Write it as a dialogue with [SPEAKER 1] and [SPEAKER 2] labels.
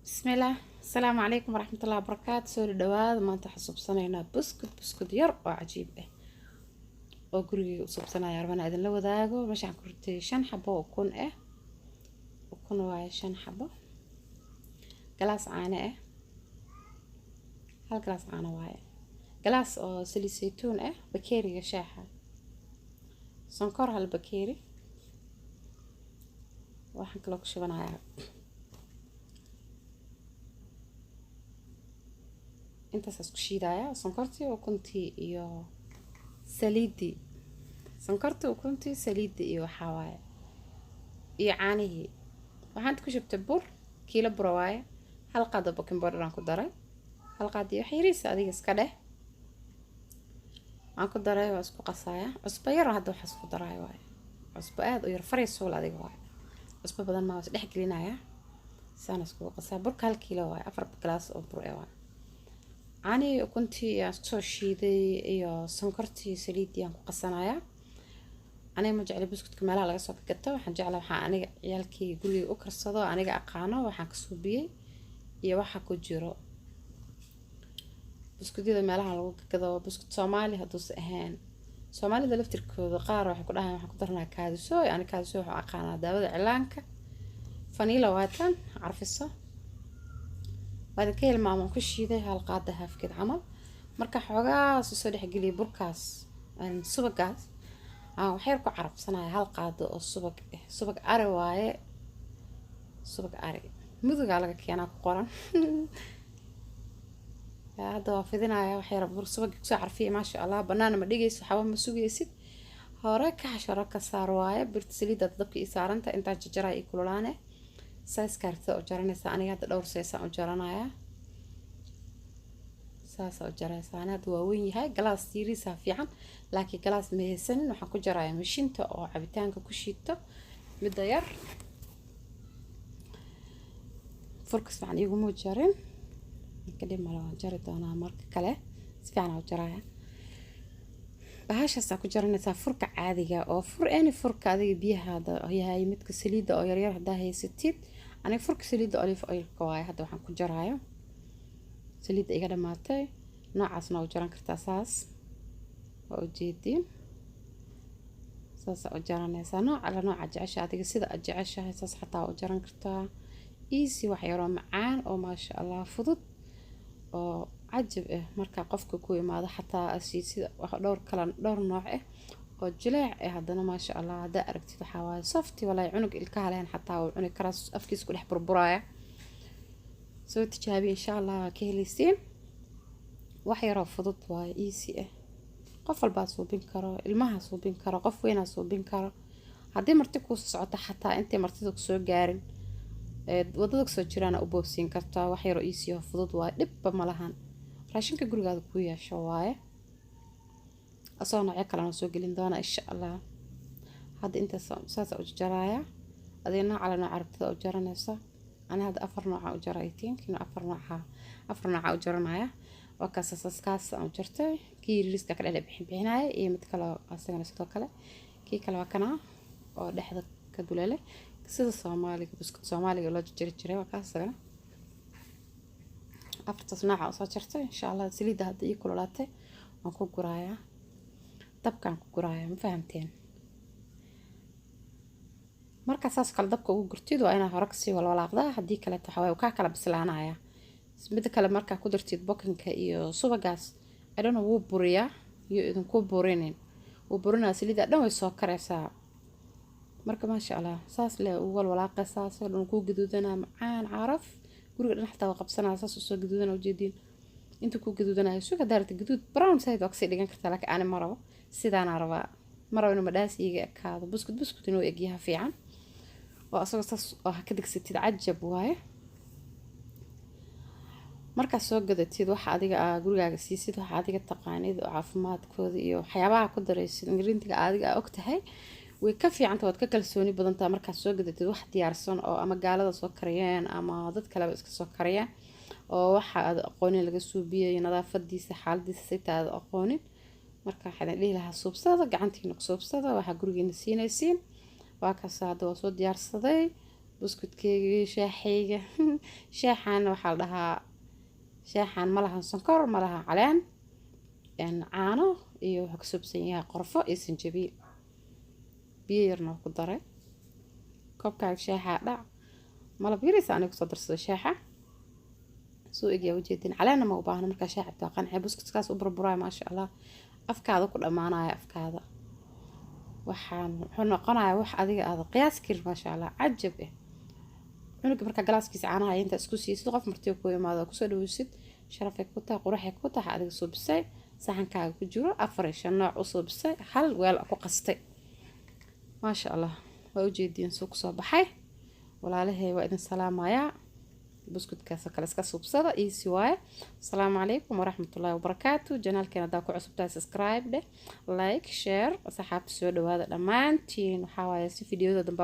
[SPEAKER 1] Bismillaah, asalaamu calaykum waraxmatullahi wabarakaatu. Soo dhawaada. Maanta waxaan subsanaynaa buskud, buskud yar oo cajiib ah oo gurigeyga u subsanaya, rabana idinla wadaago. Meeshaan ku ritay 5 xabo oo ukun ah, ukun waaye 5 xabo, galaas caano ah, hal galaas caano waaye, galaas oo saliid saytuun ah, bakeeriga shaaxa, sonkor hal bakeeri. Waxaan kaloo ku shubanayaa intaas isku shiidaya: sonkortii, ukuntii iyo saliiddii. Sonkortii, ukuntii, saliiddii iyo waxaa waaye iyo caanihii. Waxaan ku shubtay bur, kiilo bura waaye. Hal qaado baking powder aan ku daray, hal qaad iyo wax yariis adiga iska dheh aan ku daray. Waa isku qasaya. Cusbo yar hadda waxaa isku daray waaye, cusbo aada u yar, faray suul adiga waaye, cusbo badan maa. Is dhex gelinaya, saan iskugu qasaa. Burka 1 kiilo waaye, 4 galaas oo bur eh waaye. Caanihii, ukuntii aan isku soo shiiday iyo sonkortii, saliiddii aan ku qasanayaa. Aniga ma jecli buskudka meelaha laga soo gato. Waxaan jeclaa waxaa aniga ciyaalkayga guriga u karsado, aniga aqaano waxaan ka suubiyey iyo waxa ku jiro. Buskudyada meelaha lagu gado, buskud Soomaali hadduuse ahayn, Soomaalida laftirkooda qaar waxay ku dhahayan waxaan ku darnaa kaadisooy. Ani kaadisooy waxaan aqaanaa daawada cilaanka. Vanilla waatan carfiso, waa idinka hilmaamaan. Ku shiiday hal qaada haafkeed camal. Marka xoogaas usoo dhexgeliyay burkaas, subagaas aan waxyar ku carabsanaya, hal qaado oo subag ah, subag ari waaye, subag ari mudugaa laga keenaa ku qoran. Hadda waa fidinaya waxyar bur subagii kusoo carfiyay. Maasha Allah, banaana ma dhigayso, waxba ma sugaysid, hore ka xasharo ka saar waaye. Birta saliidda dabka ii saaranta, intaan jarjaraya ii kululaane. Size kaartida u jaranaysaa. Aniga hadda dhowr size aan u jaranayaa, saasa u jaraysaa. Ani hadda waa weyn yahay, galaas yariisaa fiican, laakiin galaas ma haysanin. Waxaan ku jarayaa mashiinta oo cabitaanka ku shiito, midda yar. Furka si fiican iguma jarin, kadib male waan jari doonaa marka kale, si fiican aan u jaraya. Bahashaasaa ku jaranaysaa, furka caadiga oo fur any furka adiga biyaha yahay, midka saliidda oo yaryar haddaa haysatid. Aniga furka saliidda olive oilka waaye hadda waxaan ku jaraayo, saliidda iga dhamaatay. Noocaasna u jaran kartaa, saas waa ujeediin, saasaa u jaranaysaa. Nooc alla nooca jecesha adiga, sida aad jeceshahay, saas xataa waa u jaran kartaa. Easy, wax yaroo macaan oo maasha Allah fudud oo cajab ah. Marka qofka ku imaado xataa asiisida dhowr kala dhowr nooc ah oo jileec ah, haddana maasha Allah haddaa aragtid waxaa waaye softy. Walaahi cunug ilkaha lehen xataa wuu cuni karaa, afkiisa ku dhex burburaaya. Soo tijaabiya, insha Allah waa ka helaysiin. Wax yaroo fudud waaye, easy ah, qof walbaa suubin karo, ilmaha suubin karo, qof weynaa suubin karo. Haddii marti kuu socoto xataa, intay martida kusoo gaarin, wadada kusoo jiraana u boobsiin kartaa. Wax yaroo easy oo fudud waaye, dhibba ma lahan. Raashinka gurigaada kuu yeesho waaye. Asagoo noocyo kalena soo gelin doona insha Allah. Hadda intaas saasa u jaraaya, adiga nooca la nooca rabtida u jaranaysa. Ani hadda afar nooca u jaray, I think inuu afar nooca, afar nooca u jaranaya. Waa kaas, saas kaas aan u jartay. Kii yariiska ka dhex bixin bixinaya iyo mid kale asagana sidoo kale. Kii kale waa kana oo dhexda ka duleelay, sida Soomaaliga, buskut Soomaaliga loo jari jiray. Waa kaas asagana. Afartaas nooca usoo jartay insha Allah. Saliidda hadda ii kululaatay, waan ku gurayaa, dabkaan ku gurayaa. Ma fahamteen? Markaa saas kale dabka ugu gurtid, waa inaad hore kasii walwalaaqdaa, haddii kaleeto waxaa waaye uu kaa kala bislaanaya. Mida kale, markaa ku dartid baking-ka iyo subagaas idhana, wuu buriyaa. Iyo idinku burinin, wuu burinaa, saliidda dhan way soo karaysaa. Marka maasha Allah, saas le ugu walwalaaqaysaa, soo dhan kuu gaduudanaa, macaan, caraf guriga dhan xataa waa qabsanaa. Saas usoo gaduudana ujeediin, inta kuu gaduudanayo sug. Haddaa rabta gaduud brown side waa kasii dhigan kartaa, laakiin ani ma rabo, sidaanaa rabaa. Ma rabo inuu madhaas iiga ekaado, buskud buskud inuu egyaha fiican oo asagoo saas oo ha ka degsatid, cajab waaye. Markaad soo gadatid waxa adiga aa gurigaaga siisid, waxa adiga taqaanid oo caafimaadkooda iyo waxyaabaha ku daraysid, ingredientka adiga aa ogtahay, way ka fiicanta, waad ka kalsooni badantaa markaad soo gadatid wax diyaarsan oo ama gaalada soo kariyeen ama dad kaleba iska soo kariyeen oo waxa aad aqoonin laga suubiyay, nadaafadiisa, xaaladiisa sitaa aad aqoonin. Marka waxaan dhihi lahaa suubsada, gacantiina ku suubsada waxaa gurigiina siinaysiin. Waa kaas, hadda waa soo diyaarsaday. Buskudkeyga iyo shaaxayga. Shaaxaana waxaa la dhahaa shaaxaan ma lahan sonkor, ma lahan caleen, caano iyo wuxuu ka soobsan yahay qorfo iyo sanjabiil, biyo yarna waa ku daray. Koobkaaga shaaxaa dhac, malab yariis aniga kusoo darsado. Shaaxa suu egyaa ujeedin, caleenna ma u baahno. Markaa shaah cabtaa qancee, buskudkaas u burburaya, maasha Allah, afkaada ku dhammaanaya. Afkaada waxaan wuxuu noqonayaa wax adiga aada qiyaas karin, maasha Allah, cajab eh. Cunuga markaa galaaskiisa caanaha inta isku siisid, qof martiga ku imaado kusoo dhaweysid, sharafay ku tahay, quraxay ku tahay. Adiga suubisay, saxankaaga ku jiro, afar iyo shan nooc u suubisay, hal weel ku qastay, maasha Allah. Waa ujeediin suu kusoo baxay. Walaalahey, waa idin salaamayaa. Buskudkaasoo kale iska suubsada, easy waaye. Asalaamu calaykum waraxmatullaahi wabarakaatu. Channelkeena haddaa ku cusubtahay, subscribe dheh, like, share. Asxaabta, soo dhawaada dhammaantiin. Waxaa waaye si videoda dambe